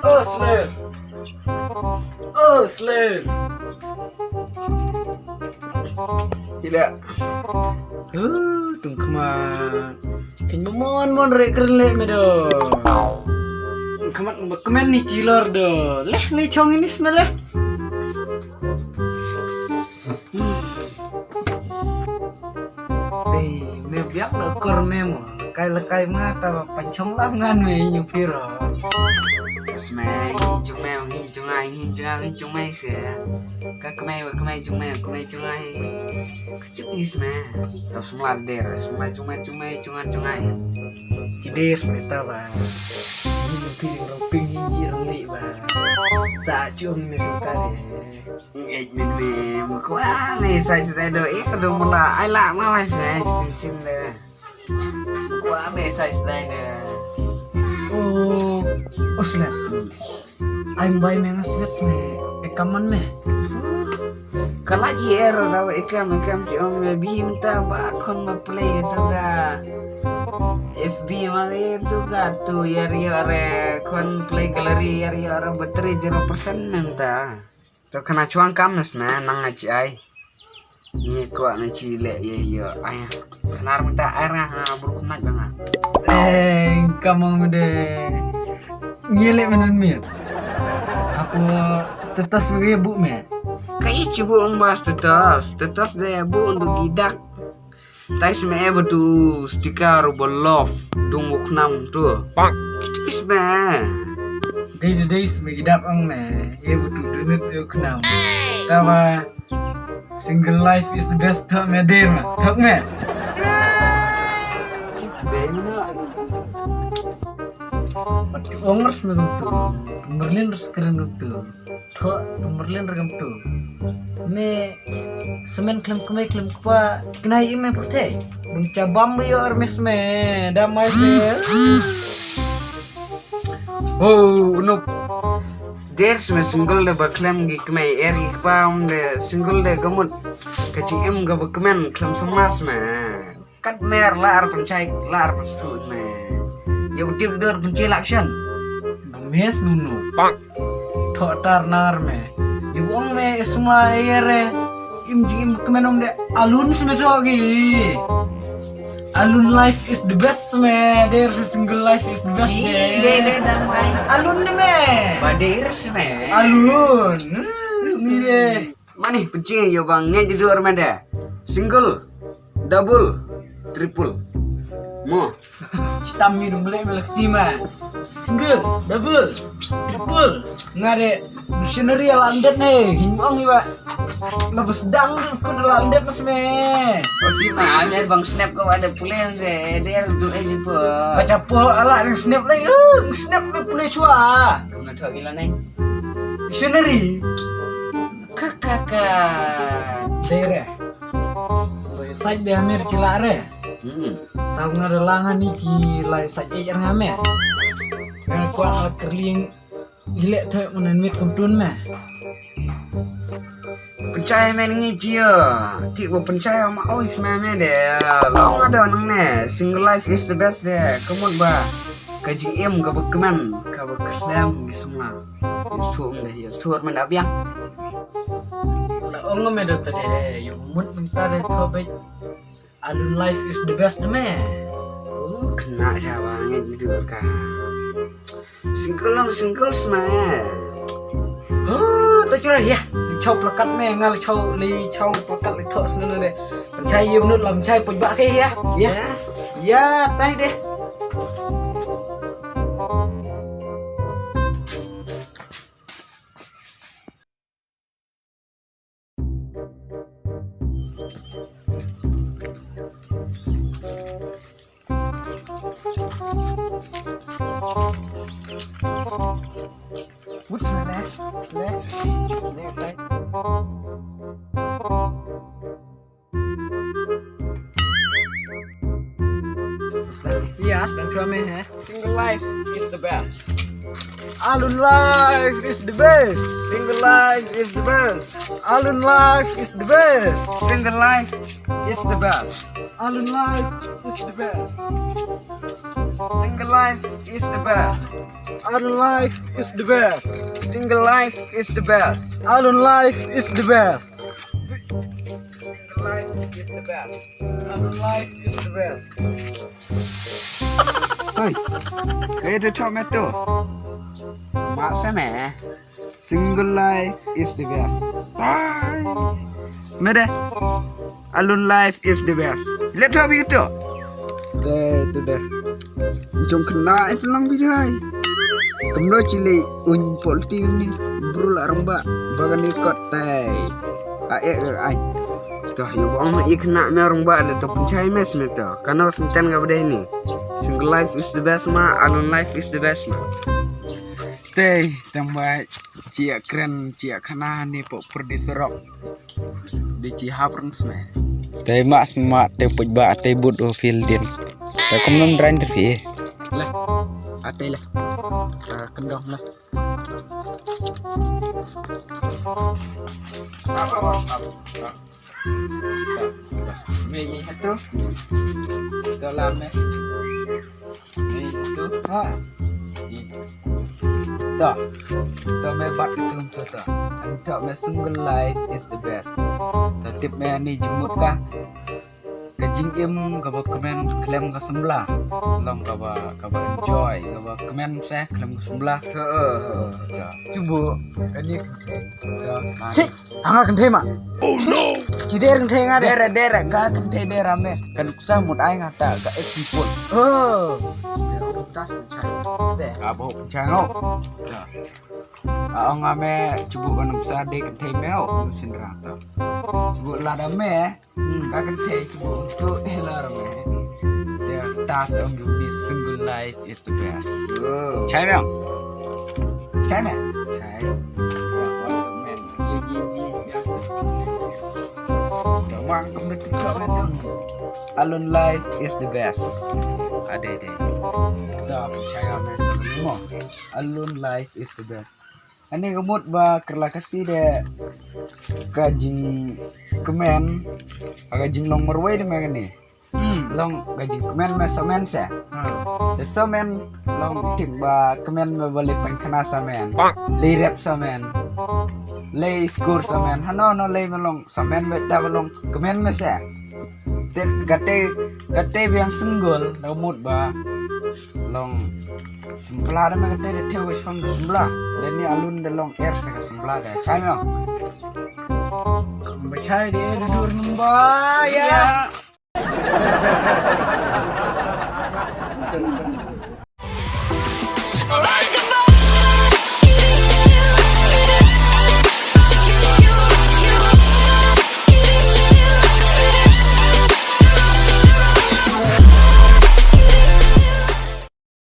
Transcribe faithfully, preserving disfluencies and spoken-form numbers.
Oh, Slayer. Oh, Slayer. Ila. Uh, tung khmat. Kin mon mon re kren le me do. Khmat ba kmen ni chilor do. Leh ni chong ini sma leh. Te me biak lo kor me mo. Kai la kai ma ta ba pachong lam ngan me nyu piro. Sma, hin chung me, hin chung ai, hin chung ai, hin chung me se. Ka kmai ba kmai chung me, kmai chung ai. Ka chung is me. Ta sma der, sma chung me, chung me, chung ai, chung ai. Chi der me ta ba. Hin ping ro ping hin ji ro li ba. Sa chung me sa ta de. Ngeit min me, mukwa me sai sai do, ik do mula, ai la ma mai sai sin sin de. Mukwa me sai sai de. Oh, oh, Slayer. Ai mbai me ngas wet me, e kaman me. Kala ji er da e kam e kam ji ong me bim ta ba khon ma play to ga. F B ma e to ga tu yar yar re khon play gallery yar yar re battery zero percent mem ta. To kana chuang kam nas na nang a chi ai. Ni kwah na chi le ye yo ai. Kana ram ta ai ra ha bru kum nat ba nga. Eh, kamang me de. Ngi le menen miet. Apo status me bu me. Ka i chi bu ong ba status. Status de bu ndu gidak. Tai sma e ba tu sticker ba love dung ba khnam tu. Pak. Kitu ki sma. Dei dei dei sma ki dap ang me. E ba tu dunut ba khnam. Ta ba single life is the best thok me der ma. Thok me. Dei ma. Ong ras me tu. Merlin ras keren tu. Tho, pynmyrlin regam tu. Me semen klem kmai klem kpa, kena i me pyrthei. Bang chabam ba yo armes me, da mai se. Oh, unuk. Der me single de ba klem gi kmai er gi kpa um de single de gamut. Ka jingim ga ba kmen klem semas me. Kat mer lar pynchai lar pynstut me. Yow tip dur pynchai lakshan. Mes nunu. Pak. Thok tar nar me. Yow ong me isma ere. Im jing im kmen ong de alun sme thok gi. Alun life is the best me. There's a single life is the best de. De de damai. Alun de me. Ba there's me. Alun. Ni de. Mani pynching ïa ba ngeit dur mada. Single, double, triple. Mo. Stam ni dum lek melek tima. Single, double, triple. Ngare dictionary ala andet ne. Himbang iba. Labas dang dum kun ala andet nas me. Oti ma amer bang snap ko ada pulen se der du eji po. Baca po ala dang snap lagi. Snap me pule chua. Kena thok gila nai. Dictionary. Ka ka ka. Dei re. Oi, sait de amer kila re. Hmm. Tau nga da langa ni ki lai sait e nga me. Nga kwah kerling gile thoi unan mit kum tun me. Pynchai men ngi jia. Ti bo pynchai ma oi sma me de. Long ada nang ne. Single life is the best de. Kemut ba. Ka jingim ka ba kmen ka ba klem ki sma. Ïa sum de ïa sur men abiang. La ong me da tade ïa mut mynta de tho bej. Alun life is the best de me. Oh kena sha ba ngit bidu ka. Single long single sma. Oh ta chura ïa. Chau plakat me ngal chau li chau plakat li tho sma de. Pynchai ïa mnut lam chai puj ba ke ïa. Ïa. Ïa tai de. What's the next? Next. Next. Yes, don't tell me, eh? Single life is the best. Alun life is the best. Single life is the best. Alun life is the best. Single life is the best. Alun life is the best. Single life is the best. Alone life is the best. Single life is the best. Alone life is the best. Single life is the best. Alone life is the best. Hei, kaei to thok me to? Mak sa me. Single life is the best. Bye. Me de. Alone life is the best. Let her be to. Te tu de. Jong kena ai pelang bi jai. Kemlo chili un polti ni. Bru la rong ba. Bagan ni kot tai. A ek ai. To yu bong me ik na me rong ba de to pynchai mes me to. Kano senten ga bede ni. Single life is the best ma. Alone life is the best ma. Te tang bai. Chia kren chia khana ni po pur di sorok. Di chi hap rung sme. Te mak sma te puj ba te but o fil din. Te kum nom drain ter fi. Leh. Ate leh. Ah, kendong leh. Me ye hatu. Dolam me. Ni tu ha. Ni. To. To me bat tu tu to. Antok me single life is the best. To tip me ani jumut ka. Ka jingim kaba kmen klem ka sembla. Long kaba kaba enjoy kaba kmen se klem ka sembla. To. Chubu ani. To. Cik. Hanga kynthei ma. Oh no. Ki der kynthei nga de. Dera dera nga kynthei dera me. Kan kusa mut ai nga ta ka action full. Oh. Dera tas chai. De. Abo chai ngo. Ya. A ong ame chubu kan kusa de kynthei me o. Sindra ta. Chubu lada me. Hmm, ka kynthei chubu tu elar me. Ya, tas ong yubi single life is the best. Oh. Chai me. Chai me. Chai. Ye ye ye ye. Dama kum de tu me tu. Alone life is the best. Ade de. Da chai me mo. Alone life is the best. Ani ka mut ba kerla kasi de ka jingkmen, ka jinglong marwei de me kani. Hmm. Long ka jingkmen me somen se. Hmm. Se somen long tik ba kmen me ba le pengkhana somen. Le rep somen. Le skur somen. Hano no le me long somen me da ba long kmen me se. Te kate kate biang single da mut ba long sembla da me kate da thew shong sembla. Da ni alun da long er sa ka sembla da chai me. Ba chai de dur numba ya.